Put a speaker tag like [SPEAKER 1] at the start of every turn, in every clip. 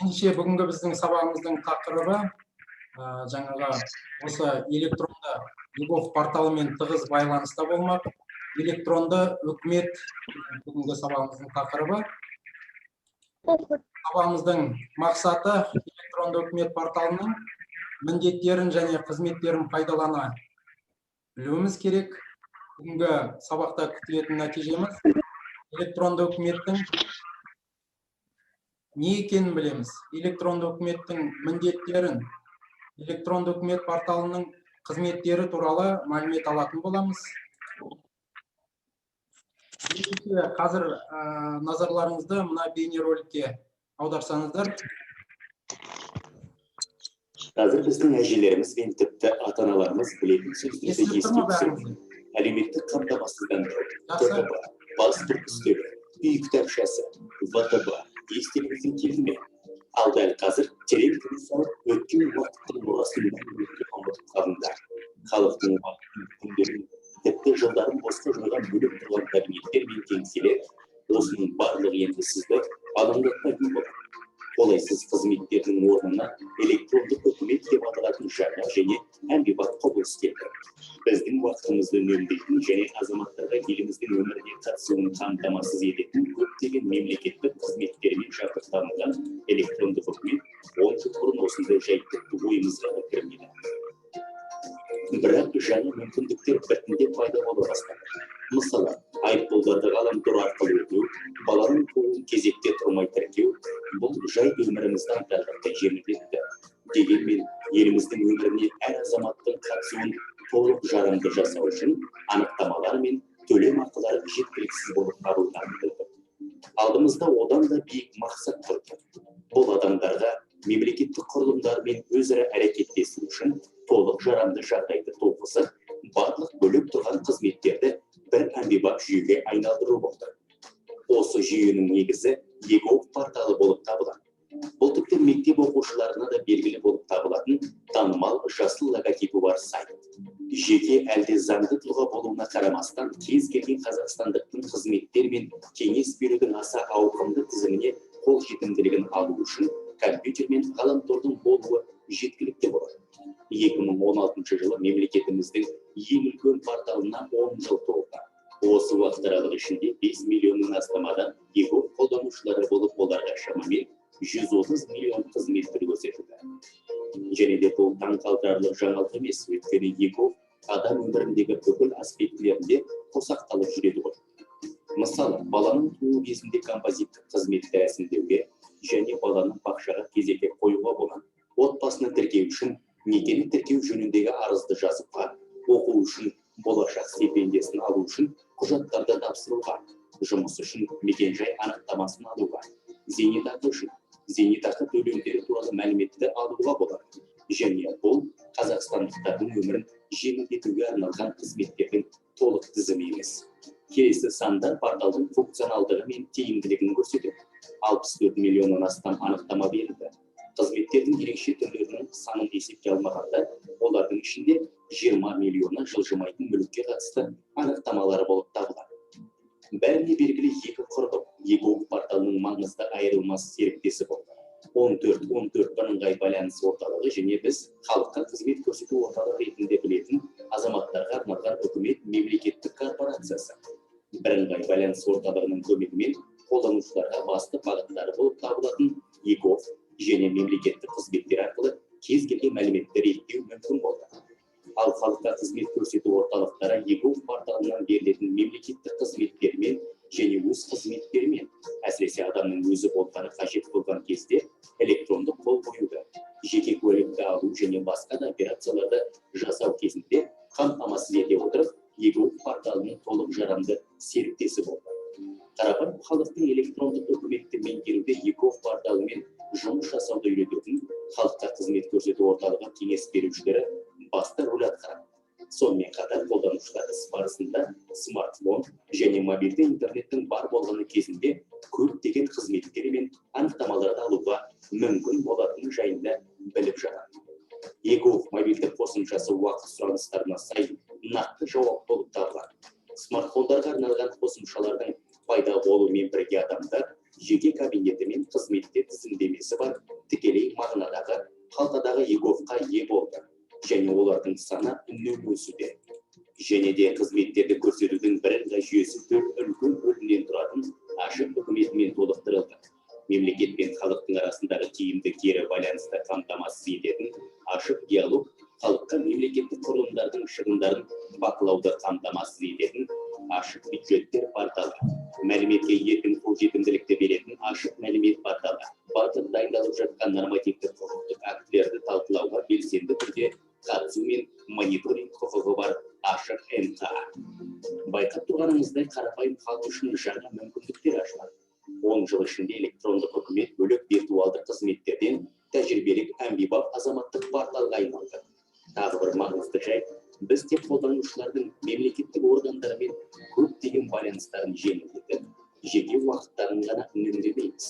[SPEAKER 1] Ендеше, бүгінгі біздің сабағымыздың тақырыбы жаңағы осы электронды eGov порталымен тығыз байланыста болмақ. Электронды үкімет бүгінгі сабағымыздың тақырыбы. Сабағымыздың мақсаты: электронды үкімет порталының міндеттерін және қызметтерін пайдалана білуіміз керек. Бүгінгі сабақта күтілетін нәтижеміз: электронды үкіметтің не екенін білеміз, электронды үкіметтің міндеттерін, электронды үкімет порталының қызметтері туралы мәлімет алатын боламыз. Ендеше, қазір назарларыңызды мына бейнероликке аударсаңыздар.
[SPEAKER 2] Қазір біздің әжелеріміз бен тіпті ата аналарымыз білетін сөздерді
[SPEAKER 1] Естіліп тұр
[SPEAKER 2] еске
[SPEAKER 1] ма
[SPEAKER 2] түсіріп,
[SPEAKER 1] бәріңізге?
[SPEAKER 2] әлеуметтік қамтамасыздандыру,
[SPEAKER 1] Жақсы.
[SPEAKER 2] ТТБ, паспорт үстелі, үй кітапшасы, ВТБ естеріңізге келді ме? Ал дәл қазір терең тыныс алып, өткен уақыттың мұрасын мәңгілікке ұмытып қалыңдар. Халықтың уақытын, күндерін, тіпті жылдарын босқа жойған бөлек тұрған кабинеттер мен кеңселер, осының барлығы енді сізді алаңдатпайтын болады. Қолайсыз қызметтердің орнына электрондық үкімет деп аталатын жаңа және әмбебап құбылыс келді. Біздің уақытымызды үнемдейтін және азаматтарға еліміздің өміріне қатысуын қамтамасыз ететін көптеген мемлекеттік қызметтермен жабдықталынған электрондық үкімет 10 жыл бұрын осындай жайт тіпті ойымызға да кірмеді. Бірақ жаңа мүмкіндіктер біртіндеп пайда бола бастады. Мысалы, айыппұлдарды ғаламтор арқылы өтеу, баланың тууын кезекте тұрмай тіркеу. Бұл жай өмірімізді айтарлықтай жеңілдетті. Дегенмен еліміздің өміріне әр азаматтың қатысуын толық жарамды жасау үшін анықтамалар мен төлемақылар жеткіліксіз болып табылғанын білдік. Алдымызда одан да биік мақсат тұрды. Бұл адамдарға мемлекеттік құрылымдармен өзара әрекеттесу үшін толық жарамды жағдайды туғызып, барлық бөлек тұрған қызметтерді бір әмбебап жүйеге айналдыру болды. Осы жүйенің негізі eGov порталы болып табылады. Бұл тіпті мектеп оқушыларына да белгілі болып табылатын танымал жасыл логотипі бар сайт. Жеке әлде заңды тұлға болуына қарамастан, кез келген қазақстандықтың қызметтер мен кеңес берудің аса ауқымды тізіміне қол жетімділігін алу үшін компьютер мен ғаламтордың болуы жеткілікті болады. 2016 жылы мемлекетіміздің ең үлкен порталына 10 жыл толды. Осы уақыт аралығы ішінде 5 миллионнан астам адам eGov қолданушылары болып, оларға шамамен 130 миллион қызмет түрі көрсетілді. Және де бұл таң қалдырарлық жаңалық емес, өйткені eGov адам өміріндегі бүкіл аспектілерінде қосақталып жүреді ғой. Мысалы, баланың туу кезінде композиттік қызметті рәсімдеуге және баланы бақшаға кезекке қоюға болады. Отбасыны тіркеу үшін, некені тіркеу жөніндегі арызды жазуға, оқу үшін болашақ стипендиясын алу үшін құжаттарды тапсыруға, жұмыс үшін мекенжай анықтамасын алуға, зейнетақы үшін зейнетақы төлемдері туралы мәліметті алуға болады. Және бұл қазақстандықтардың өмірін жеңілдетуге арналған қызметтердің толық тізімі емес. Келесі сандар порталдың функционалдығы мен тиімділігін көрсетеді. 64 миллионнан астам анықтама берілді. Қызметтердің ерекше түрлерінің санын есепке алмағанда, олардың ішінде 20 миллионы жылжымайтын мүлікке қатысты анықтамалары болып табылады. Бәріне белгілі екі құрылым eGov порталының маңызды айырылмас серіктесі болды: 14 14 бірыңғай байланыс орталығы және біз халыққа қызмет көрсету орталығы ретінде білетін азаматтарға арналған үкімет мемлекеттік корпорациясы. Бірыңғай байланыс орталығының көмегімен қолданушыларға басты бағыттары болып табылатын eGov және мемлекеттік қызметтер арқылы кез келген мәліметті реттеу мүмкін болды. Ал халыққа қызмет көрсету орталықтары eGov порталынан берілетін мемлекеттік қызметтермен және өз қызметтерімен, әсіресе адамның өзі болғаны қажет болған кезде электронды қол қоюды, жеке куәлікті алу және басқа да операцияларды жасау кезінде қамтамасыз ете отырып, eGov порталының толық жарамды серіктесі болды. Қарапайым халықтың электрондық үкіметті меңгеруде eGov порталымен жұмыс жасауды үйрететін халыққа қызмет көрсету орталығы кеңес берушілері басты рөл атқарады. Сонымен қатар қолданушылар іс барысында смартфон және мобильді интернеттің бар болғаны кезінде көптеген қызметтер мен анықтамаларды алуға мүмкін болатыны жайында біліп жатады. eGov мобильді қосымшасы уақыт сұраныстарына сай нақты жауап болып табылады. Смартфондарға арналған қосымшалардың пайда болуымен бірге адамдар Жеке кабинеті мен қызметтер тізімдемесі бар тікелей мағынадағы қалтадағы eGov-қа ие болды және олардың саны үнемі өсуде. Және де қызметтерді көрсетудің бірыңғай жүйесі төрт үлкен бөлімнен тұратын ашық үкіметімен толықтырылды. Мемлекет пен халықтың арасындағы тиімді кері байланысты қамтамасыз ететін ашық диалог, халыққа мемлекеттік құрылымдардың шығындарын бақылауды қамтамасыз ететін ашық бюджеттер порталы, мәліметке еркін қолжетімділікті беретін ашық мәлімет порталы, барлық дайындалып жатқан нормативтік құқықтық актілерді талқылауға белсенді түрде қатысу мен мониторинг құқығы бар ашық МҚА. Байқап тұрғаныңыздай, қарапайым халық үшін жаңа мүмкіндіктер ашылады. 10 жыл ішінде электрондық үкімет бөлек виртуалды қызметтерден тәжірибелік әмбебап азаматтық порталға айналды. Тағы бір маңызды жайт, біз тек қолданушылардың мемлекеттік органдармен көптеген байланыстарын жеңілдетіп, жеке уақыттарын ғана үнемдемейміз.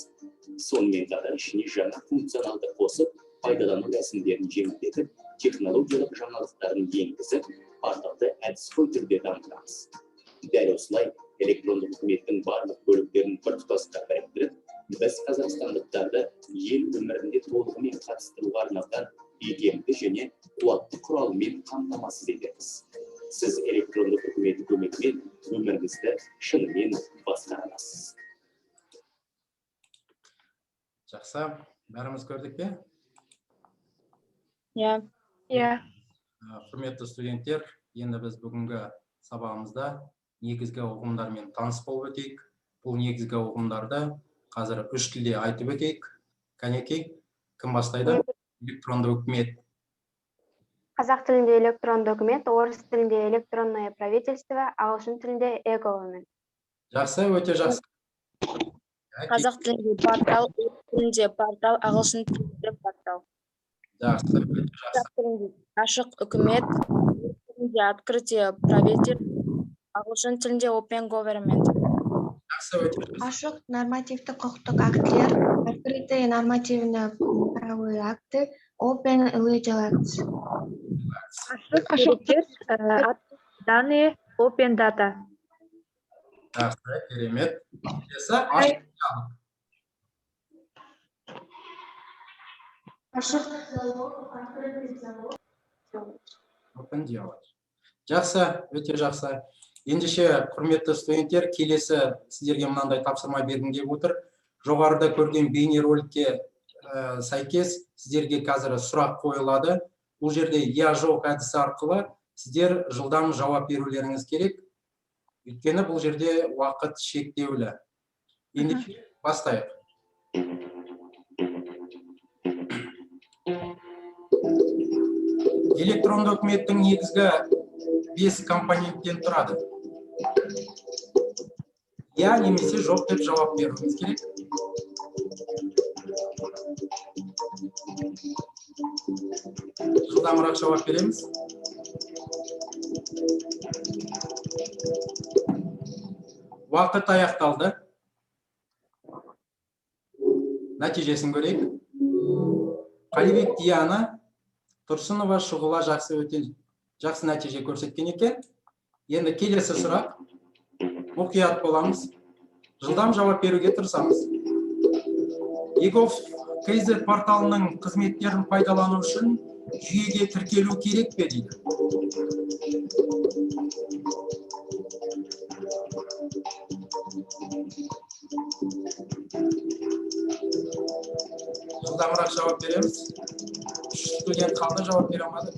[SPEAKER 2] Сонымен қатар ішіне жаңа функционалды қосып, пайдалану рәсімдерін жеңілдетіп, технологиялық жаңалықтарын енгізіп, порталды әдісқой түрде дамытамыз. Дәл осылай электрондық үкіметтің барлық бөліктерін біртұтастыққа біріктіріп, біз қазақстандықтарды ел өмірінде толығымен қатыстыруға арналған икемді және қуатты құралмен қамтамасыз етеміз. Сіз электрондық үкімет көмегімен өміріңізді шынымен басқара аласыз.
[SPEAKER 1] Жақсы, бәріміз көрдік пе?
[SPEAKER 3] Иә.
[SPEAKER 4] Иә.
[SPEAKER 1] Құрметті студенттер, енді біз бүгінгі сабағымызда негізгі ұғымдармен таныс болып өтейік. Бұл негізгі ұғымдарды қазір үш тілде айтып өтейік. Кәнекей, кім бастайды? Электронды үкімет.
[SPEAKER 4] Қазақ тілінде электронды үкімет, орыс тілінде электронное правительство, ағылшын тілінде e-government.
[SPEAKER 1] Жақсы, өте жақсы.
[SPEAKER 3] Қазақ тілінде портал, орыс тілінде портал, ағылшын тілінде портал.
[SPEAKER 1] Жақсы, өте жақсы.
[SPEAKER 3] Қазақ тілінде ашық үкімет, орыс тілінде открытие правительства, ағылшын тілінде open government.
[SPEAKER 1] Жақсы, өте жақсы.
[SPEAKER 5] Ашық нормативтік құқықтық актілер, открытые нормативно-правовые акты, open legal acts.
[SPEAKER 6] Ашық деректер, данные, open data.
[SPEAKER 1] Жақсы, керемет. Келесі ашық диалог.
[SPEAKER 5] Ашық
[SPEAKER 1] Open dialog. Жақсы, өте жақсы. Ендеше, құрметті студенттер, келесі сіздерге мынандай тапсырма бергім келіп отыр. Жоғарыда көрген бейнероликке сәйкес сіздерге қазір сұрақ қойылады. Бұл жерде я жоқ әдісі арқылы сіздер жылдам жауап берулеріңіз керек. Өйткені бұл жерде уақыт шектеулі. Ендеше, бастайық. Электронды үкіметтің негізгі 5 компоненттен тұрады. Я немесе жоқ деп жауап беруіңіз керек. Жылдамырақ жауап береміз. Уақыт аяқталды. Нәтижесін көрейік. Қалибек Диана, Тұрсынова Шұғыла жақсы өте жақсы нәтиже көрсеткен екен. Енді келесі сұрақ. Мұқият боламыз. Жылдам жауап беруге тырысамыз. eGov KZ порталының қызметтерін пайдалану үшін жүйеге тіркелу керек пе дейді. Жылдамырақ жауап береміз. 3 студент қалды, жауап бере алмады.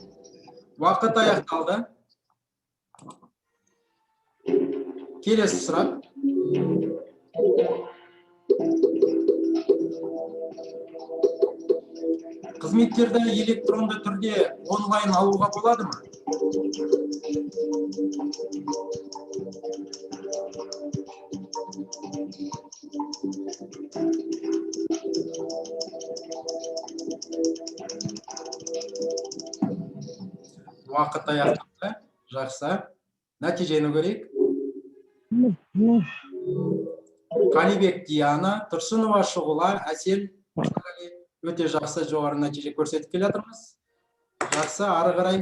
[SPEAKER 1] Уақыт аяқталды. Келесі сұрақ. Қызметтерді электронды түрде онлайн алуға болады ма? Уақыт аяқталды. Жақсы. Нәтижені көрейік. Қалибек Диана, Тұрсынова Шұғыла, Әсел Мырзағали өте жақсы жоғары нәтиже көрсетіп келе жатырмыз. Жақсы, ары қарай.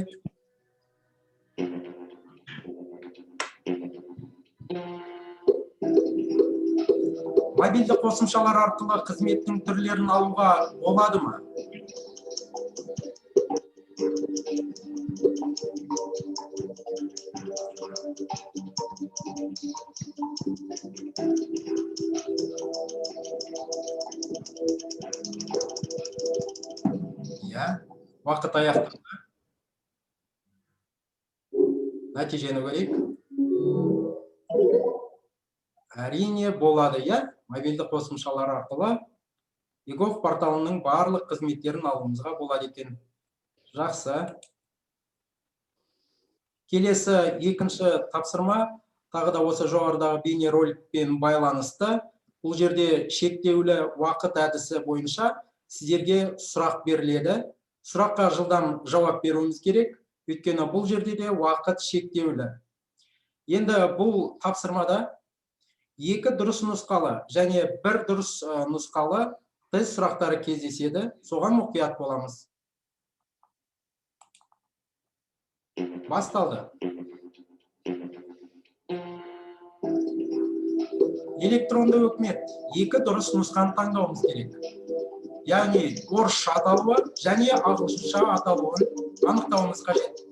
[SPEAKER 1] Мобильді қосымшалар арқылы қызметтің түрлерін алуға болады ма? Иә, уақыт аяқталды. Нәтижені көрейік. Әрине болады, иә. Мобильді қосымшалар арқылы eGov порталының барлық қызметтерін алуымызға болады екен. Жақсы. Келесі екінші тапсырма тағы да осы жоғарыдағы бейнероликпен байланысты. Бұл жерде шектеулі уақыт әдісі бойынша сіздерге сұрақ беріледі. Сұраққа жылдам жауап беруіміз керек, өйткені бұл жерде де уақыт шектеулі. Енді бұл тапсырмада екі дұрыс нұсқалы және бір дұрыс нұсқалы тест сұрақтары кездеседі. Соған мұқият боламыз. Басталды. Электронды өкімет. Екі дұрыс нұсқаны таңдауымыз керек. Яғни орысша аталуы және ағылшынша аталуын анықтауымыз қажет.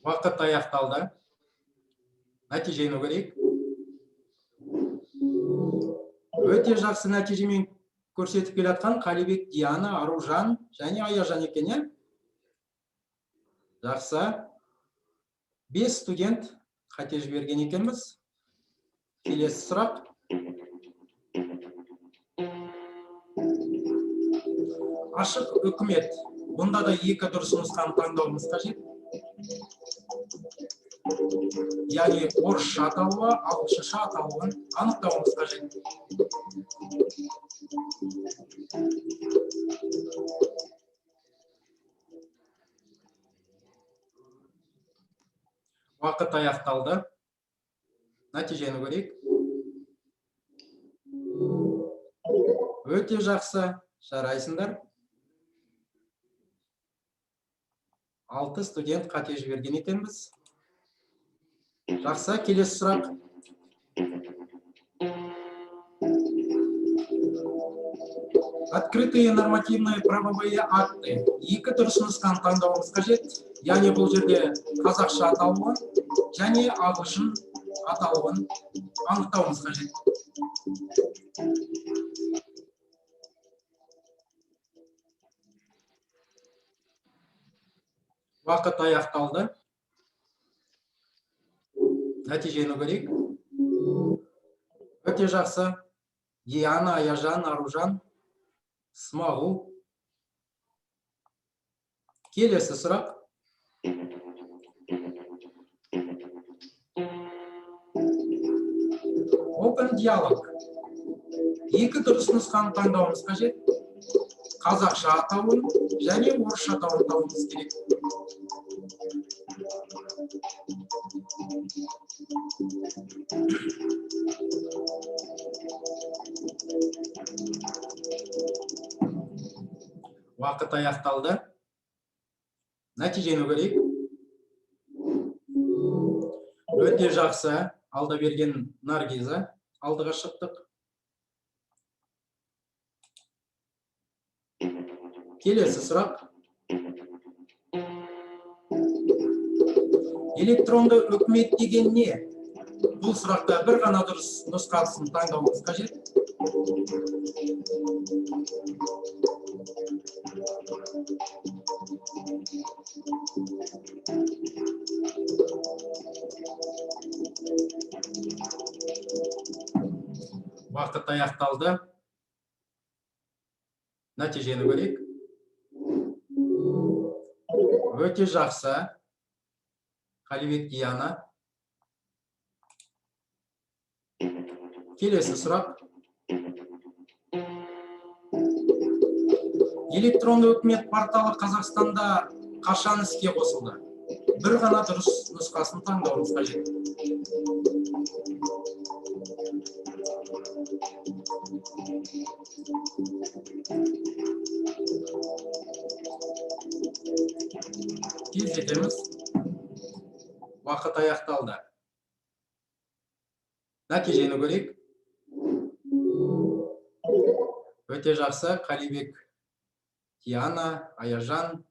[SPEAKER 1] Уақыт аяқталды. Нәтижені көрейік. Өте жақсы нәтижемен көрсетіп келе жатқан Қалибек, Диана, Аружан және Аяжан екен, иә? Жақсы. 5 студент қате жіберген екенбіз. Келесі сұрақ. Ашық үкімет. Бұнда да екі дұрыс нұсқаны таңдауымыз қажет. Яғни орысша аталуы, ағылшынша аталуын анықтауымыз қажет. Уақыт аяқталды. Нәтижені көрейік. Өте жақсы, жарайсыңдар. 6 студент қате жіберген екенбіз. Жақсы, келесі сұрақ. Открытые нормативные правовые акты. Екі дұрыс нұсқаны таңдауымыз қажет. Яғни бұл жерде қазақша аталуын және ағылшын аталуын анықтауымыз қажет. Уақыт аяқталды. Нәтижені көрейік. Өте жақсы. Диана, Аяжан, Аружан, Смағұл. Келесі сұрақ. Open Dialog. Екі дұрыс нұсқаны таңдауымыз қажет. Қазақша атауын және орысша атауын табуымыз керек. Уақыт аяқталды. Нәтижені көрейік. Өте жақсы. Алда берген Наргиза. Алдыға шықтық. Келесі сұрақ. Электронды үкімет деген не? Бұл сұрақта бір ғана дұрыс нұсқасын таңдауымыз қажет. Уақыт аяқталды. Нәтижені көрейік. Өте жақсы. Қалибек, Диана. Келесі сұрақ. Электронды үкімет порталы Қазақстанда қашан іске қосылды? Бір ғана дұрыс нұсқасын таңдауымыз қажет. Тездетеміз. Уақыт аяқталды. Нәтижені көрейік. Өте жақсы, Қалибек, Диана, Аяжан,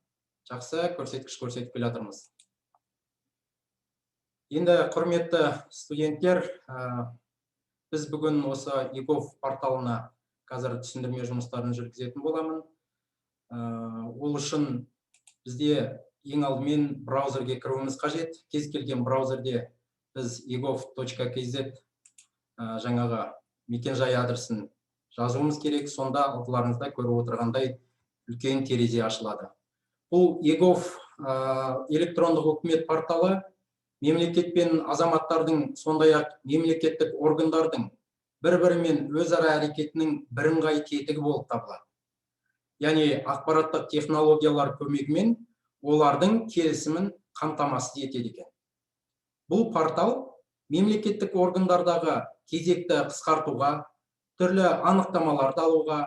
[SPEAKER 1] жақсы көрсеткіш көрсетіп келе жатырмыз. Енді, құрметті студенттер, біз бүгін осы eGov порталына қазір түсіндірме жұмыстарын жүргізетін боламын. Ол үшін бізде ең алдымен браузерге кіруіміз қажет. Кез келген браузерде біз egov.kz жаңағы мекенжай адресін жазуымыз керек. Сонда алдыларыңызда көріп отырғандай үлкен терезе ашылады. Бұл eGov электрондық үкімет порталы мемлекет пен азаматтардың, сондай-ақ мемлекеттік органдардың бір бірімен өзара әрекетінің бірыңғай тетігі болып табылады. Яғни ақпараттық технологиялар көмегімен олардың келісімін қамтамасыз етеді екен. Бұл портал мемлекеттік органдардағы кезекті қысқартуға, түрлі анықтамаларды алуға,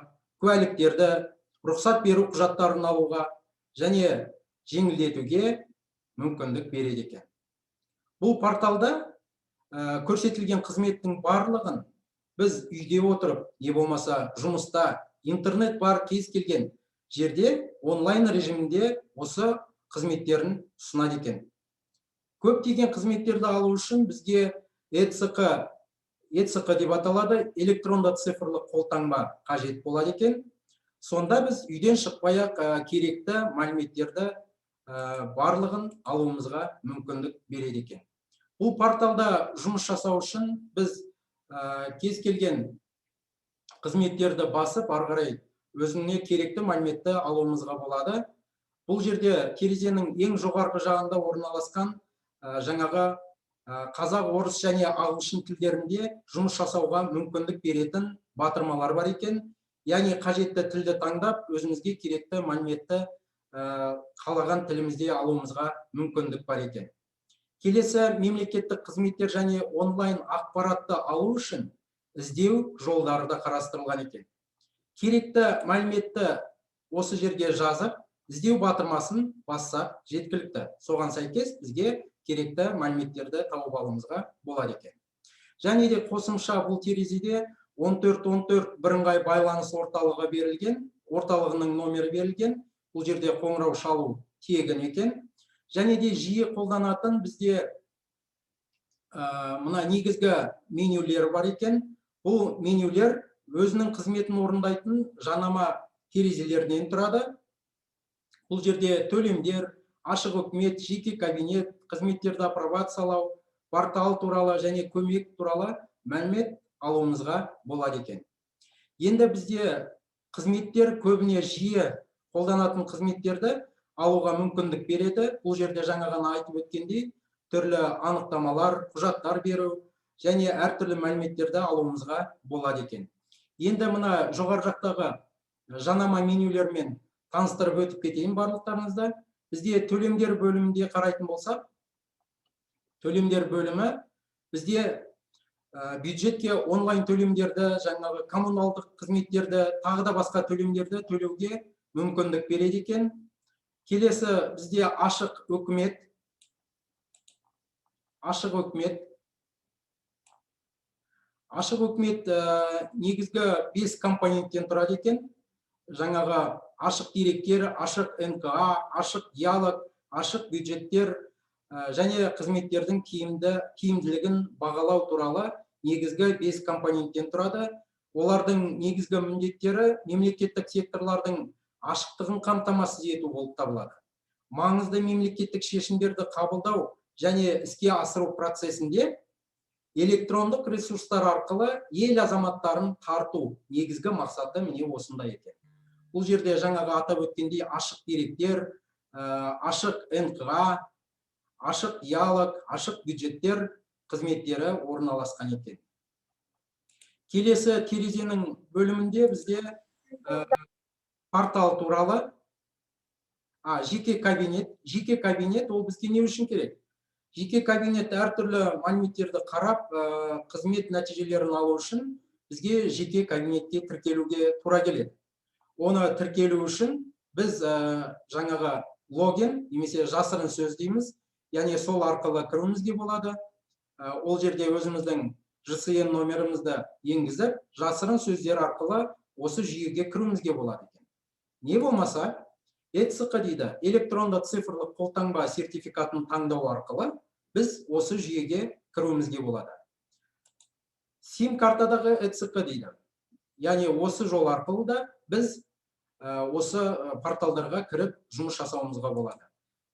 [SPEAKER 1] куәліктерді, рұқсат беру құжаттарын алуға және жеңілдетуге мүмкіндік береді екен. Бұл порталда көрсетілген қызметтің барлығын біз үйде отырып, не болмаса жұмыста, интернет бар кез келген жерде онлайн режимінде осы қызметтерін ұсынады екен. Көптеген қызметтерді алу үшін бізге ЭЦҚ, ЭЦҚ деп аталады, электронды цифрлық қолтаңба қажет болады екен. Сонда біз үйден шықпай ақ керекті мәліметтерді барлығын алуымызға мүмкіндік береді екен. Бұл порталда жұмыс жасау үшін біз кез келген қызметтерді басып, ары қарай өзіне керекті мәліметті алуымызға болады. Бұл жерде терезенің ең жоғарғы жағында орналасқан жаңағы қазақ, орыс және ағылшын тілдерінде жұмыс жасауға мүмкіндік беретін батырмалар бар екен. Яғни қажетті тілді таңдап, өзімізге керекті мәліметті қалаған тілімізде алуымызға мүмкіндік бар екен. Келесі мемлекеттік қызметтер және онлайн ақпаратты алу үшін іздеу жолдары да қарастырылған екен. Керекті мәліметті осы жерге жазып, іздеу батырмасын бассақ, жеткілікті. Соған сәйкес бізге керекті мәліметтерді тауып алуымызға болады екен. Және де қосымша бұл терезеде 1414 бірыңғай байланыс орталығы берілген, орталығының номері берілген. Бұл жерде қоңырау шалу тегін екен. Және де жиі қолданатын бізде мына негізгі менюлер бар екен. Бұл менюлер өзінің қызметін орындайтын жанама терезелерінен тұрады. Бұл жерде төлемдер, ашық үкімет, жеке кабинет, қызметтерді апробациялау, портал туралы және көмек туралы мәлімет алуымызға болады екен. Енді бізде қызметтер көбіне жиі қолданатын қызметтерді алуға мүмкіндік береді. Бұл жерде жаңа ғана айтып өткендей, түрлі анықтамалар, құжаттар беру және әртүрлі мәліметтерді алуымызға болады екен. Енді мына жоғары жақтағы жанама менюлермен таныстырып өтіп кетейін барлықтарыңызды. Бізде төлемдер бөлімінде қарайтын болсақ, төлемдер бөлімі бізде бюджетке онлайн төлемдерді, жаңағы коммуналдық қызметтерді, тағы да басқа төлемдерді төлеуге мүмкіндік береді екен. Келесі бізде ашық үкімет. Ашық үкімет. Ашық үкімет негізгі 5 компоненттен тұрады екен. Жаңағы ашық деректер, ашық НКА, ашық диалог, ашық бюджеттер және қызметтердің тиімділігін бағалау туралы негізгі 5 компоненттен тұрады. Олардың негізгі міндеттері мемлекеттік секторлардың ашықтығын қамтамасыз ету болып табылады. Маңызды мемлекеттік шешімдерді қабылдау және іске асыру процесінде электрондық ресурстар арқылы ел азаматтарын тарту негізгі мақсаты міне осындай екен. Бұл жерде жаңағы атап өткендей ашық деректер, ашық НҚА, ашық диалог, ашық бюджеттер қызметтері орналасқан екен. Келесі терезенің бөлімінде бізде портал туралы, жеке кабинет. Жеке кабинет ол бізге не үшін керек? Жеке кабинет әртүрлі мәліметтерді қарап, қызмет нәтижелерін алу үшін бізге жеке кабинетке тіркелуге тура келеді. Оны тіркелу үшін біз жаңағы Логин немесе жасырын сөз дейміз, яғни сол арқылы кіруімізге болады. Ол жерде өзіміздің ЖСН номерімізді енгізіп, жасырын сөздер арқылы осы жүйеге кіруімізге болады екен. Не болмаса ЭЦҚ дейді, электронды цифрлық қолтаңба сертификатын таңдау арқылы біз осы жүйеге кіруімізге болады. Сим картадағы ЭЦҚ дейді, яғни осы жол арқылы да біз осы порталдарға кіріп жұмыс жасауымызға болады.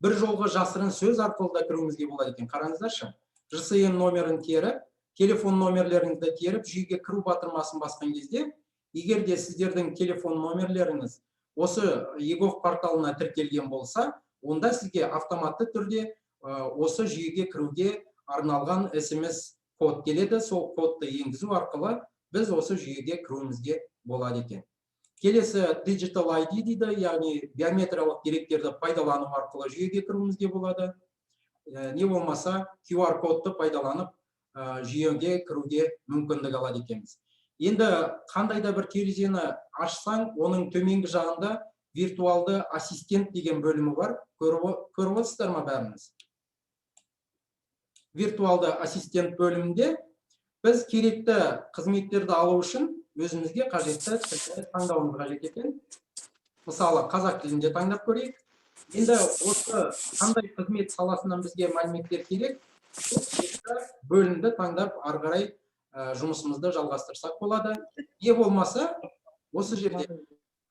[SPEAKER 1] Бір жолғы жасырын сөз арқылы да кіруімізге болады екен. Қараңыздаршы, ЖСН номерін теріп, телефон номерлеріңізді теріп, жүйеге кіру батырмасын басқан кезде, егер де сіздердің телефон номерлеріңіз осы eGov порталына тіркелген болса, онда сізге автоматты түрде осы жүйеге кіруге арналған СМС код келеді. Сол кодты енгізу арқылы біз осы жүйеге кіруімізге болады екен. Келесі Digital ID дейді, яғни биометриялық деректерді пайдалану арқылы жүйеге кіруімізге болады. Не болмаса QR кодты пайдаланып, жүйеге кіруге мүмкіндік алады екенбіз. Енді қандай да бір терезені ашсаң, оның төменгі жағында виртуалды ассистент деген бөлімі бар. Көріп отырсыздар ма бәріңіз? Виртуалды ассистент бөлімінде біз керекті қызметтерді алу үшін өзімізге қажетті тілді таңдауымыз қажет екен. Мысалы, қазақ тілінде таңдап көрейік. Енді осы қандай қызмет саласынан бізге мәліметтер керек, сол керекті бөлімді таңдап, ары қарай жұмысымызды жалғастырсақ болады. Не болмаса осы жерде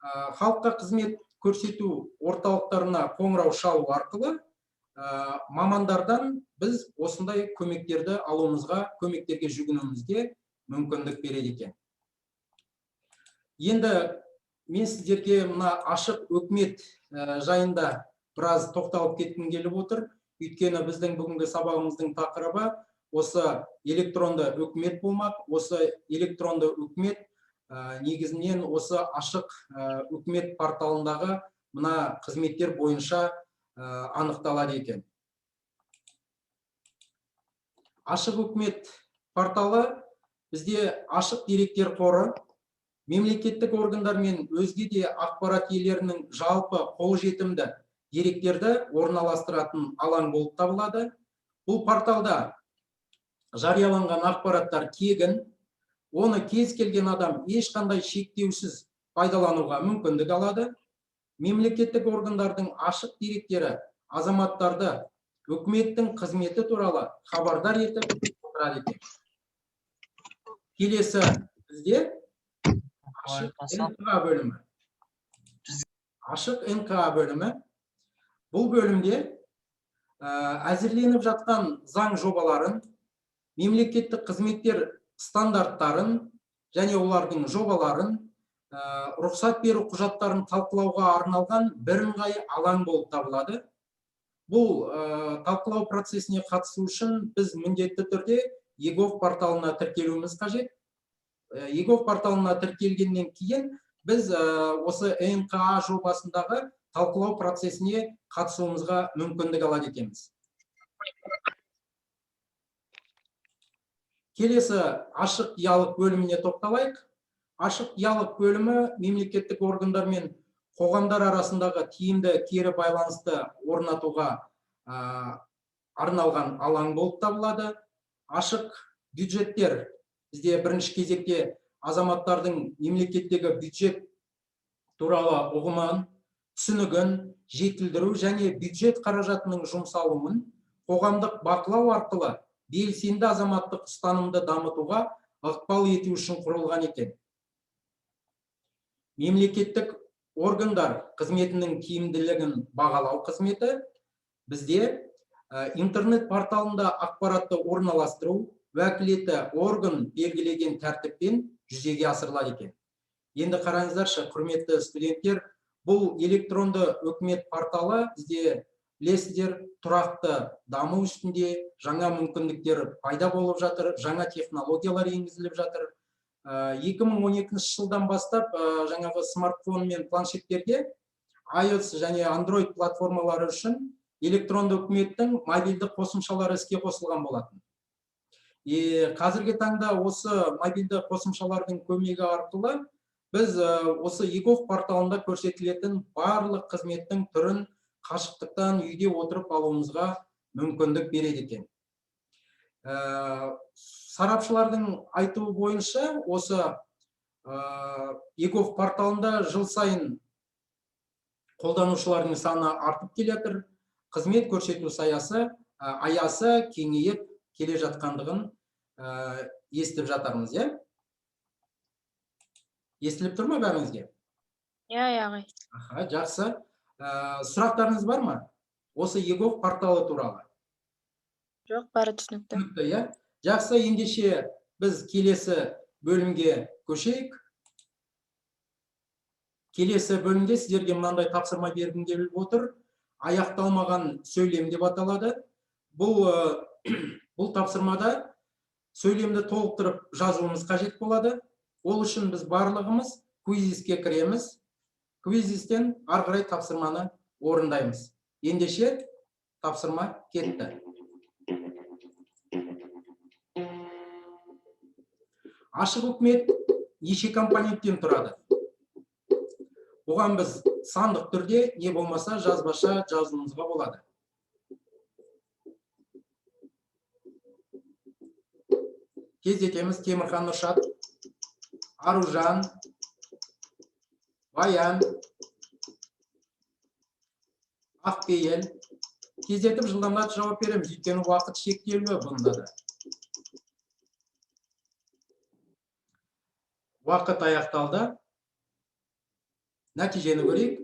[SPEAKER 1] халыққа қызмет көрсету орталықтарына қоңырау шалу арқылы мамандардан біз осындай көмектерді алуымызға, көмектерге жүгінуімізге мүмкіндік береді екен. Енді мен сіздерге мына ашық өкімет жайында біраз тоқталып кеткім келіп отыр, өйткені біздің бүгінгі сабағымыздың тақырыбы осы электронды өкімет болмақ. Осы электронды өкімет негізінен осы ашық өкімет порталындағы мына қызметтер бойынша анықталады екен. Ашық өкімет порталы бізде ашық деректер қоры, мемлекеттік органдар мен өзге де ақпарат иелерінің жалпы қолжетімді деректерді орналастыратын алаң болып табылады. Бұл порталда жарияланған ақпараттар тегін, оны кез келген адам ешқандай шектеусіз пайдалануға мүмкіндік алады. Мемлекеттік органдардың ашық деректері азаматтарды үкіметтің қызметі туралы хабардар етіп отырады екен. Келесі бізде ашық НҚА бөлімі. Ашық НҚА бөлімі. Бұл бөлімде әзірленіп жатқан заң жобаларын, мемлекеттік қызметтер стандарттарын және олардың жобаларын, рұқсат беру құжаттарын талқылауға арналған бірыңғай алаң болып табылады. Бұл талқылау процесіне қатысу үшін біз міндетті түрде eGov порталына тіркелуіміз қажет. eGov порталына тіркелгеннен кейін біз осы НҚА жобасындағы талқылау процесіне қатысуымызға мүмкіндік алады екенбіз. Келесі ашық диалог бөліміне тоқталайық. Ашық диалог бөлімі мемлекеттік органдар мен қоғамдар арасындағы тиімді кері байланысты орнатуға арналған алаң болып табылады. Ашық бюджеттер бізде бірінші кезекте азаматтардың мемлекеттегі бюджет туралы ұғымын, түсінігін жетілдіру және бюджет қаражатының жұмсалуын қоғамдық бақылау арқылы белсенді азаматтық ұстанымды дамытуға ықпал ету үшін құрылған екен. Мемлекеттік органдар қызметінің тиімділігін бағалау қызметі бізде интернет порталында ақпаратты орналастыру уәкілетті орган белгілеген тәртіппен жүзеге асырылады екен. Енді қараңыздаршы, құрметті студенттер, бұл электронды өкімет порталы бізде, білесіздер, тұрақты даму үстінде, жаңа мүмкіндіктер пайда болып жатыр, жаңа технологиялар енгізіліп жатыр. 2012 жылдан бастап жаңағы смартфон мен планшеттерге iOS және Android платформалары үшін электронды үкіметтің мобильді қосымшалары іске қосылған болатын. Қазіргі таңда осы мобильді қосымшалардың көмегі арқылы біз осы eGov порталында көрсетілетін барлық қызметтің түрін Қашықтықтан үйде отырып алуымызға мүмкіндік береді екен. Сарапшылардың айтуы бойынша, осы eGov порталында жыл сайын қолданушылардың саны артып келе жатыр, қызмет көрсету аясы кеңейіп келе жатқандығын естіп жатармыз, иә? Естіліп тұр ма бәріңізге?
[SPEAKER 3] Иә, ағай.
[SPEAKER 1] Аха, жақсы. Сұрақтарыңыз бар ма осы eGov порталы туралы?
[SPEAKER 3] Жоқ, бәрі түсінікті.
[SPEAKER 1] Түсінікті, иә? Жақсы, ендеше біз келесі бөлімге көшейік. Келесі бөлімде сіздерге мынандай тапсырма бергім келіп отыр. «Аяқталмаған сөйлем» деп аталады. Бұл тапсырмада сөйлемді толықтырып жазуымыз қажет болады. Ол үшін біз барлығымыз Quizizz-ке кіреміз. Quizizz-тен ары қарай тапсырманы орындаймыз. Ендеше тапсырма кетті. Ашық үкімет неше компоненттен тұрады? Бұған біз сандық түрде не болмаса жазбаша жазуымызға болады. Тездетеміз. Темірхан Нұршат, Аружан, Баян, Ақпейіл. Тездетіп, жылдамдатып жауап береміз, өйткені уақыт шектеулі бұнда да. Уақыт аяқталды. Нәтижені көрейік.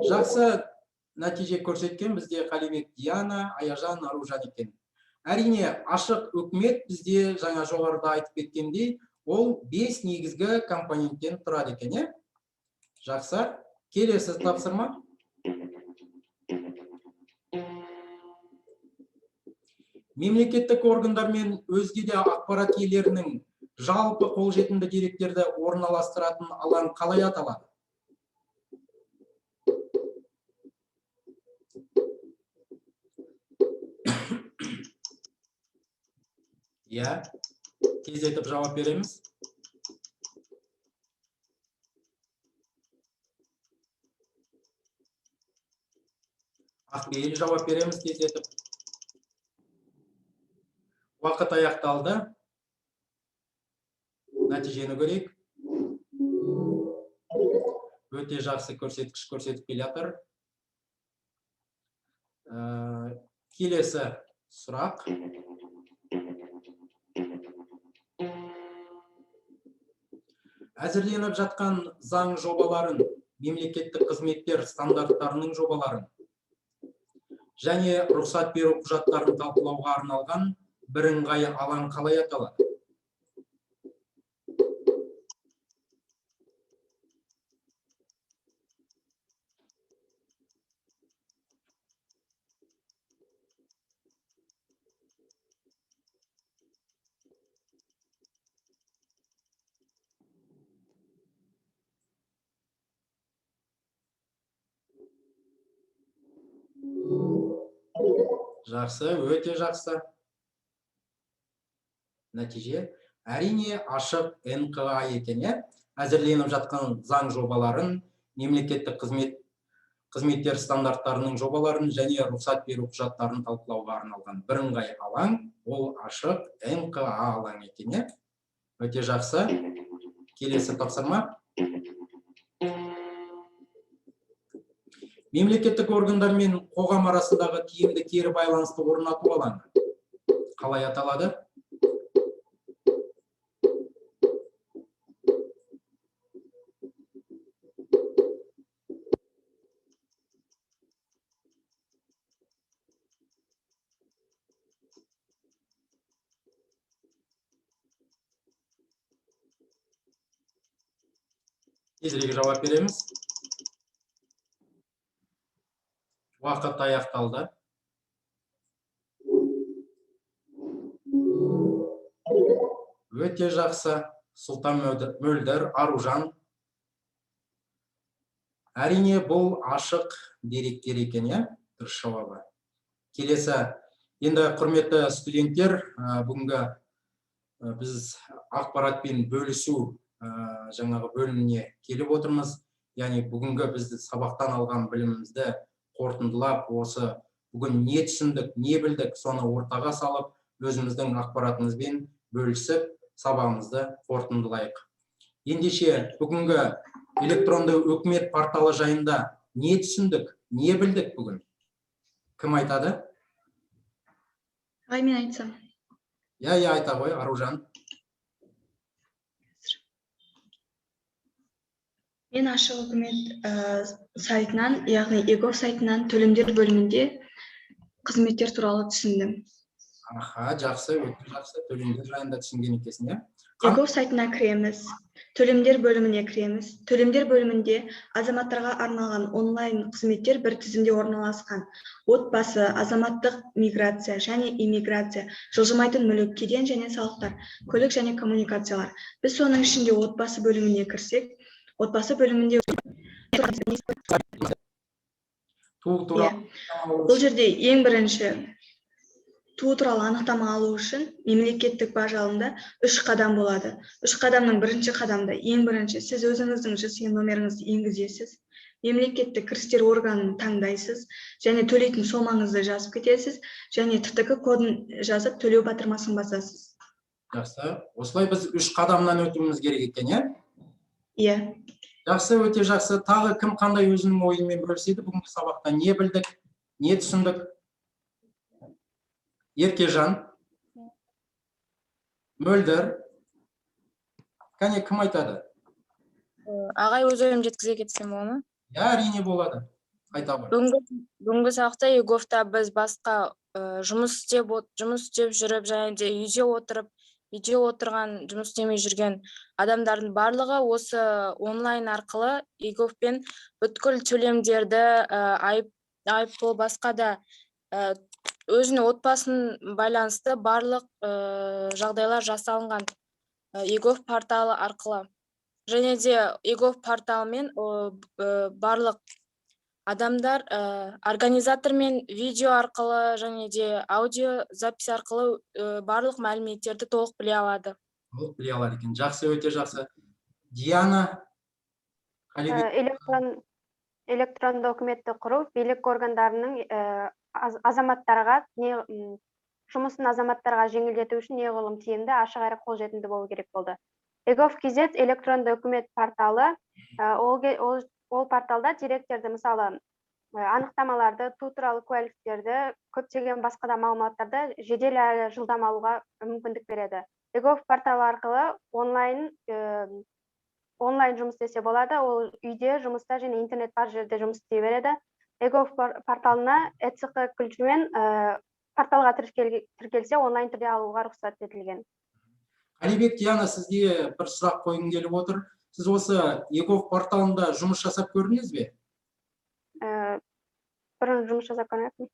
[SPEAKER 1] Жақсы нәтиже көрсеткен бізде Қалибек Диана, Аяжан, Аружан екен. Әрине, ашық үкімет бізде жаңа жоғарыда айтып кеткендей, ол бес негізгі компоненттен тұрады екен, иә? Жақсы. Келесі тапсырма. Мемлекеттік органдар мен өзге де ақпарат иелерінің жалпы қолжетімді деректерді орналастыратын алаң қалай аталады? Иә, тездетіп жауап береміз. Ақпейіл, жауап береміз тездетіп. Уақыт аяқталды. Нәтижені көрейік. Өте жақсы көрсеткіш көрсетіп келе жатыр. Келесі сұрақ. Әзірленіп жатқан заң жобаларын, мемлекеттік қызметтер стандарттарының жобаларын және рұқсат беру құжаттарын талқылауға арналған бірыңғай алаң қалай аталады? Жақсы, өте жақсы нәтиже. Әрине, ашық НҚА екен, иә? Әзірленіп жатқан заң жобаларын, мемлекеттік қызметтер стандарттарының жобаларын және рұқсат беру құжаттарын талқылауға арналған бірыңғай алаң ол ашық НҚА алаң екен, иә? Өте жақсы. Келесі тапсырма. Мемлекеттік органдар мен қоғам арасындағы тиімді кері байланысты орнату алаңы қалай аталады? Тезірек жауап береміз. Уақыт аяқталды. Өте жақсы. Сұлтан Мөлдір, Аружан. Әрине, бұл ашық деректер екен, иә? Дұрыс жауабы. Келесі. Енді, құрметті студенттер, бүгінгі біз ақпаратпен бөлісу жаңағы бөліміне келіп отырмыз. Яғни бүгінгі бізді сабақтан алған білімімізді қорытындылап, осы бүгін не түсіндік, не білдік, соны ортаға салып, өзіміздің ақпаратымызбен бөлісіп, сабағымызды қорытындылайық. Ендеше, бүгінгі электронды үкімет порталы жайында не түсіндік, не білдік бүгін? Кім айтады?
[SPEAKER 7] Ағай, мен айтсам.
[SPEAKER 1] Иә, айта ғой, Аружан.
[SPEAKER 7] Мен ашық үкімет сайтынан, яғни eGov сайтынан төлемдер бөлімінде қызметтер туралы түсіндім.
[SPEAKER 1] Аха, жақсы, өте жақсы. Төлемдер жайында түсінген екенсің, иә?
[SPEAKER 7] eGov сайтына кіреміз, төлемдер бөліміне кіреміз. Төлемдер бөлімінде азаматтарға арналған онлайн қызметтер бір тізімде орналасқан. Отбасы, азаматтық миграция және иммиграция, жылжымайтын мүлік, кеден және салықтар, көлік және коммуникациялар. Біз соның ішінде отбасы бөліміне кірсек, отбасы бөлімінде
[SPEAKER 1] Туу туралы
[SPEAKER 7] Бұл жерде ең бірінші туу туралы анықтама алу үшін мемлекеттік баж алымда 3 қадам болады. 3 қадамның бірінші қадамда ең бірінші сіз өзіңіздің ЖСН номеріңізді енгізесіз, мемлекеттік кірістер органын таңдайсыз және төлейтін сомаңызды жазып кетесіз және ТТК кодын жазып төлеу батырмасын басасыз.
[SPEAKER 1] Жақсы. Осылай біз 3 қадамнан өтуіміз керек екен, иә?
[SPEAKER 7] Иә.
[SPEAKER 1] Жақсы, өте жақсы. Тағы кім қандай өзінің ойымен бөліседі? Бүгінгі сабақта не білдік, не түсіндік? Еркежан, Мөлдір, кәне, кім айтады?
[SPEAKER 3] Ағай, өз ойымды жеткізе кетсем болады ма?
[SPEAKER 1] Иә, әрине болады. Айта ғой.
[SPEAKER 3] Бүгінгі сабақта eGov-та біз басқа жұмыс істеп жүріп және де үйде отырып, үйде отырған, жұмыс істемей жүрген адамдардың барлығы осы онлайн арқылы eGov-пен бүткіл төлемдерді, айыппұл, басқа да өзінің отбасын байланысты барлық жағдайлар жасалынған eGov порталы арқылы. Және де eGov порталымен барлық адамдар организатормен видео арқылы және де аудио запись арқылы барлық мәліметтерді толық біле алады.
[SPEAKER 1] Толық біле алады екен. Жақсы, өте жақсы. Диана Қалибек.
[SPEAKER 4] Электронды үкіметті құру билік органдарының азаматтарға жұмысын азаматтарға жеңілдету үшін неғұрлым тиімді, ашық әрі қолжетімді болу керек болды. eGov KZ электронды үкімет порталы, ол порталда деректерді, мысалы, анықтамаларды, туу туралы куәліктерді, көптеген басқа да мағлұматтарды жедел әрі жылдам алуға мүмкіндік береді. eGov порталы арқылы онлайн жұмыс істесе болады, ол үйде, жұмыста және интернет бар жерде жұмыс істей береді. eGov порталына ЭЦҚ ключімен порталға тіркелсе, онлайн түрде алуға рұқсат етілген.
[SPEAKER 1] Қалибек, Диана, сізге бір сұрақ қойғым келіп отыр. Сіз осы eGov порталында жұмыс жасап көрдіңіз бе?
[SPEAKER 4] Бұрын жұмыс жасап көрмеппін.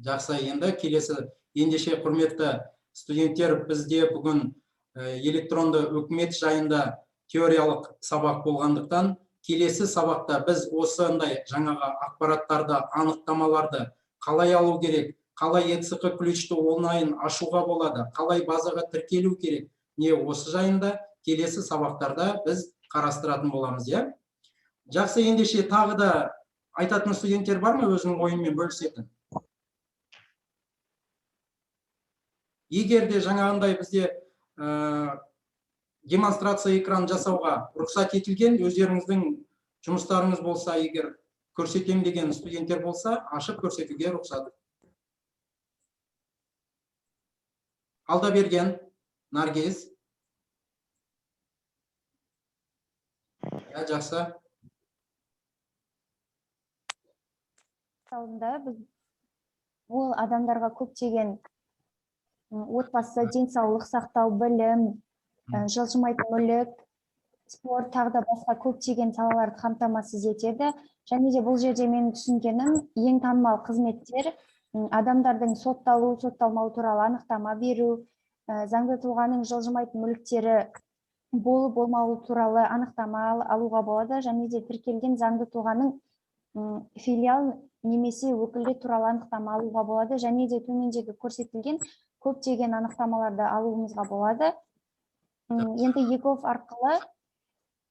[SPEAKER 1] Жақсы, енді келесі, ендеше, құрметті студенттер, бізде бүгін электронды үкімет жайында теориялық сабақ болғандықтан, келесі сабақта біз осындай жаңағы ақпараттарды, анықтамаларды қалай алу керек, қалай ЭЦҚ ключті онлайн ашуға болады, қалай базаға тіркелу керек, не осы жайында келесі сабақтарда біз қарастыратын боламыз, иә? Жақсы, ендеше тағы да айтатын студенттер бар ма өзінің ойымен бөлісетін? Егер де жаңағындай бізде демонстрация экран жасауға рұқсат етілген, өздеріңіздің жұмыстарыңыз болса, егер көрсетем деген студенттер болса, ашып көрсетуге рұқсат. Алдаберген, Наргиз. Иә, жақсы.
[SPEAKER 8] Алдында біз ол адамдарға көптеген отбасы, денсаулық сақтау, білім, жылжымайтын мүлік, спорт, тағы да басқа көптеген салаларды қамтамасыз етеді. Және де бұл жерде менің түсінгенім, ең танымал қызметтер адамдардың сотталу, сотталмау туралы анықтама беру, заңды тұлғаның жылжымайтын мүліктері болып болмауы туралы анықтама алуға болады, және де тіркелген заңды тұлғаның филиал немесе өкілі туралы анықтама алуға болады, және де төмендегі көрсетілген көптеген анықтамаларды алуымызға болады. Енді eGov арқылы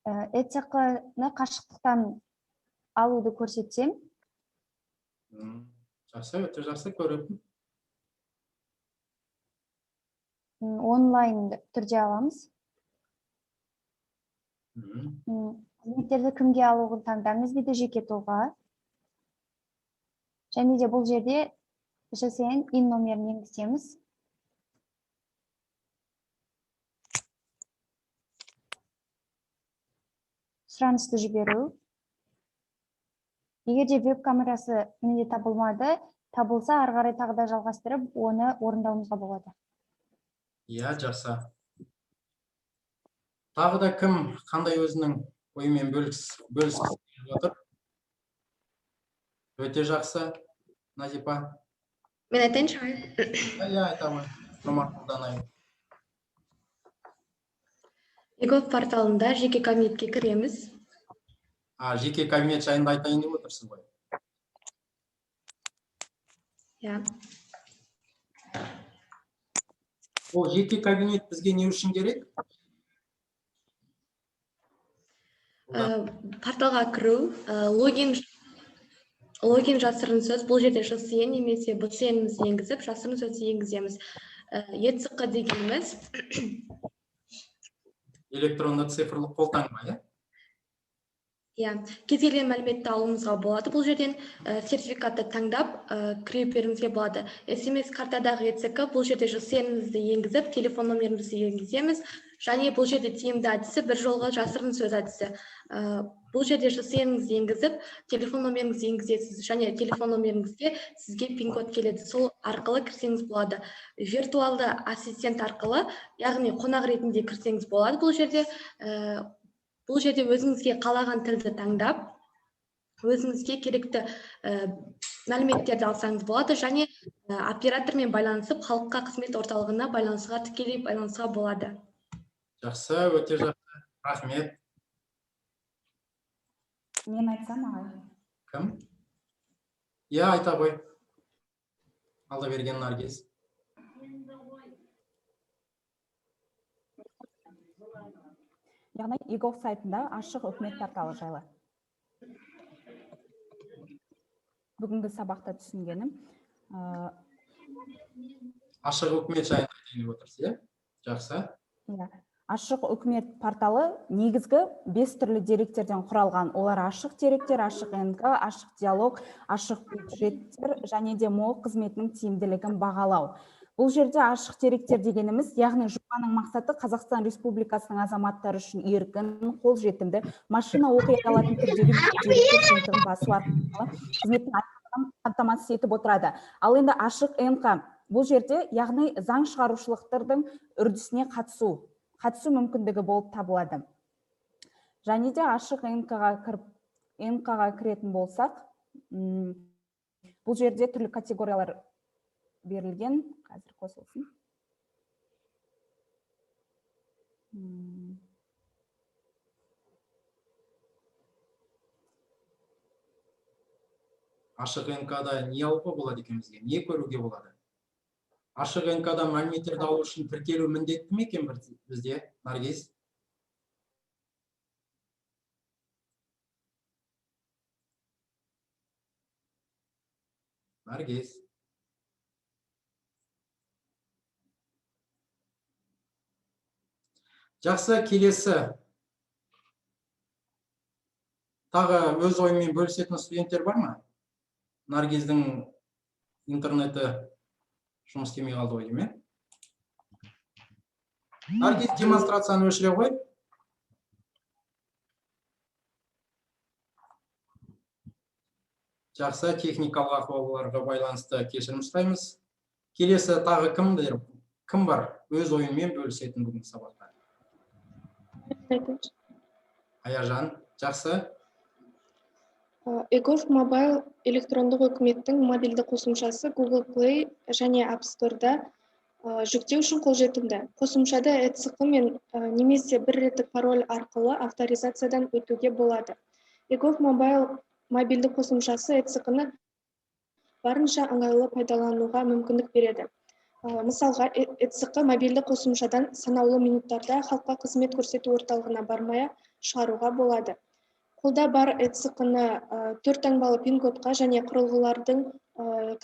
[SPEAKER 8] ЭЦҚ-ны қашықтықтан алуды көрсетсем.
[SPEAKER 1] Жақсы, өте жақсы көріп.
[SPEAKER 8] Онлайн түрде аламыз. Қызметтерді кімге алуын таңдаңыз дейді, жеке тұлға. Және де бұл жерде ЖСН ИИН номерін енгіземіз. Сұранысты жіберу. Егер де веб камерасы менде табылмады, табылса ары қарай тағы да жалғастырып, оны орындауымызға болады.
[SPEAKER 1] Иә, жақсы. Тағы да кім қандай өзінің ойымен бөліскісі келіп отыр? Өте жақсы, Назипа.
[SPEAKER 9] Мен айтайыншы, ағай.
[SPEAKER 1] Иә, айта ғой. Жомарт Молданай.
[SPEAKER 9] eGov порталында жеке кабинетке кіреміз.
[SPEAKER 1] Жеке кабинет жайында айтайын деп отырсыз ғой.
[SPEAKER 9] Иә.
[SPEAKER 1] Ол жеке кабинет бізге не үшін керек?
[SPEAKER 9] Порталға кіру, логин жасырын сөз, бұл жерде ЖСН немесе БСН-імізді енгізіп, жасырын сөзді енгіземіз. ЕЦҚ дегеніміз
[SPEAKER 1] электронды цифрлық қолтаңба, иә?
[SPEAKER 9] Иә, кез келген мәліметті алуымызға болады. Бұл жерден сертификатты таңдап, кіре беруімізге болады. СМС картадағы ЕЦК, бұл жерде ЖСН-імізді енгізіп, телефон номерімізді енгіземіз. Және бұл жерде тиімді әдісі бір жолғы жасырын сөз әдісі. Бұл жерде ЖСН-іңізді енгізіп, телефон номеріңізді енгізесіз және телефон номеріңізге сізге пин-код келеді. Сол арқылы кірсеңіз болады. Виртуалды ассистент арқылы, яғни қонақ ретінде кірсеңіз болады бұл жерде. Бұл жерде өзіңізге қалаған тілді таңдап, өзіңізге керекті мәліметтерді алсаңыз болады және оператормен байланысып, халыққа қызмет орталығына байланысуға, тікелей байланысуға болады.
[SPEAKER 1] Жақсы, өте жақсы. Рахмет.
[SPEAKER 10] Мен айтсам, ағай.
[SPEAKER 1] Кім? Иә, айта ғой. Алдаберген Наргиз.
[SPEAKER 10] Яғни eGov сайтында ашық үкімет порталы жайлы. Бүгінгі сабақта түсінгенім,
[SPEAKER 1] Ашық үкімет жайында айтайын деп отырсыз, иә? Жақсы.
[SPEAKER 10] Иә. Ашық үкімет порталы негізгі 5 түрлі деректерден құралған. Олар ашық деректер, ашық НК, ашық диалог, ашық бюджеттер және де МО қызметінің тиімділігін бағалау. Бұл жерде ашық деректер дегеніміз, яғни жобаның мақсаты Қазақстан Республикасының азаматтары үшін еркін, қолжетімді, машина оқи алатын түрдегі деректер жиынтығын басу арқылы қызметтің айқындығын қамтамасыз етіп отырады. Ал енді ашық НК бұл жерде, яғни заң шығарушылықтардың үрдісіне қатысу мүмкіндігі болып табылады. Және де ашық НК-ға кіретін болсақ, бұл жерде түрлі категориялар берілген. Қазір қосылсын.
[SPEAKER 1] Ашық НК-да не алуға болады екен бізге? Не көруге болады? Ашық НК-да мәліметтерді алу үшін тіркелу міндетті ме екен бізде, Наргиз? Наргиз. Жақсы, келесі. Тағы өз ойымен бөлісетін студенттер бар ма? Наргиздің интернеті жұмыс істемей қалды ғой деймін, ә? Наргиз, демонстрацияны өшіре қой. Жақсы, техникалық ахуалдарға байланысты кешірім сұраймыз. Келесі тағы кім бар өз ойымен бөлісетін бүгінгі сабақта? Аяжан, жақсы.
[SPEAKER 11] eGov Mobile электрондық үкіметтің мобильді қосымшасы Google Play және App Store'да жүктеу үшін қолжетімді. Қосымшада ЭЦҚ мен немесе бір реттік пароль арқылы авторизациядан өтуге болады. eGov Mobile мобильді қосымшасы ЭЦҚ-ны барынша ыңғайлы пайдалануға мүмкіндік береді. Мысалға, ЭЦҚ мобильді қосымшадан санаулы минуттарда халыққа қызмет көрсету орталығына бармай шығаруға болады. Қолда бар ЭЦҚ-ны 4 таңбалы пин-кодқа және құрылғылардың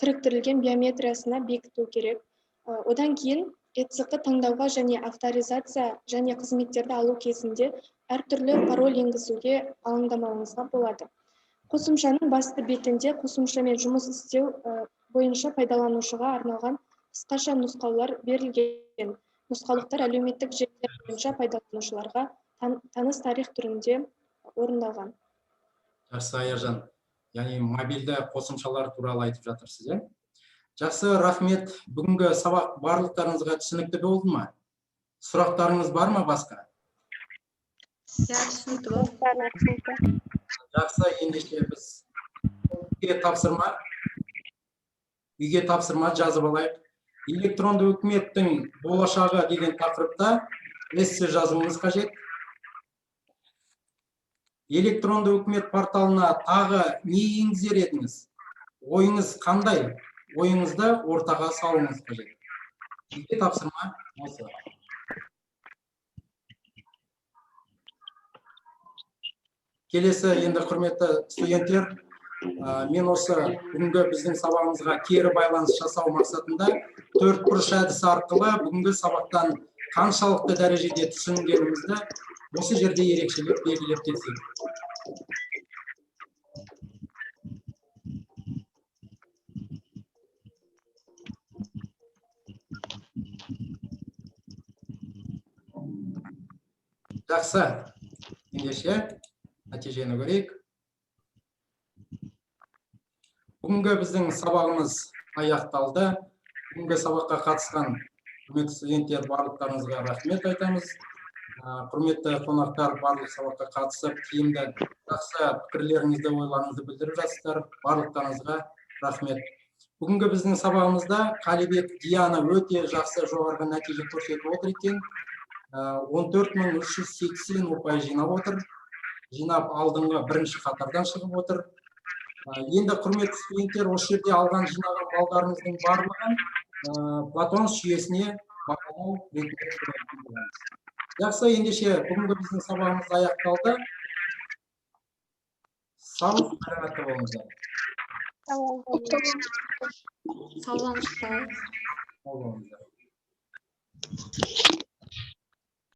[SPEAKER 11] кіріктірілген биометриясына бекіту керек. Одан кейін ЭЦҚ таңдауға және авторизация және қызметтерді алу кезінде әртүрлі пароль енгізуге алаңдамауыңызға болады. Қосымшаның басты бетінде қосымшамен жұмыс істеу бойынша пайдаланушыға арналған қысқаша нұсқаулар берілген. Нұсқаулықтар әлеуметтік желілер бойынша пайдаланушыларға таныс тарих түрінде орындалған.
[SPEAKER 1] Жақсы, Аяжан. Яғни мобильді қосымшалар туралы айтып жатырсыз, иә? Жақсы, рахмет. Бүгінгі сабақ барлықтарыңызға түсінікті болды ма? Сұрақтарыңыз бар ма басқа?
[SPEAKER 9] Иә, түсінікті болды.
[SPEAKER 1] Жақсы, ендеше біз үйге тапсырма жазып алайық. Электронды үкіметтің болашағы деген тақырыпта эссе жазуымыз қажет. Электронды үкімет порталына тағы не енгізер едіңіз? Ойыңыз қандай? Ойыңызды ортаға салуыңыз қажет. Үйге тапсырма осы. Келесі енді, құрметті студенттер, мен осы бүгінгі біздің сабағымызға кері байланыс жасау мақсатында төрт бұрыш әдісі арқылы бүгінгі сабақтан қаншалықты дәрежеде түсінгенімізді осы жерде ерекшелеп белгілеп кетсек. Жақсы, ендеше нәтижені көрейік. Бүгінгі біздің сабағымыз аяқталды. Бүгінгі сабаққа қатысқан құрметті студенттер, барлықтарыңызға рахмет айтамыз. Құрметті қонақтар, барлық сабаққа қатысып, тиімді, жақсы пікірлеріңізді, ойларыңызды білдіріп жатсыздар. Барлықтарыңызға рахмет. Бүгінгі біздің сабағымызда Қалибек Диана өте жақсы жоғарғы нәтиже көрсетіп отыр екен. 14 380 ұпай жинап отыр. Жинап алдыңғы бірінші қатардан шығып отыр. Енді, құрметті студенттер, осы жерде алған, жинаған балдарыңыздың барлығын Платон жүйесіне бағалау ретінде көретін боламыз. Жақсы, ендеше бүгінгі біздің сабағымыз аяқталды. Сау саламатта болыңыздар.
[SPEAKER 9] Сау болыңыздар.
[SPEAKER 1] Сау болыңыздар.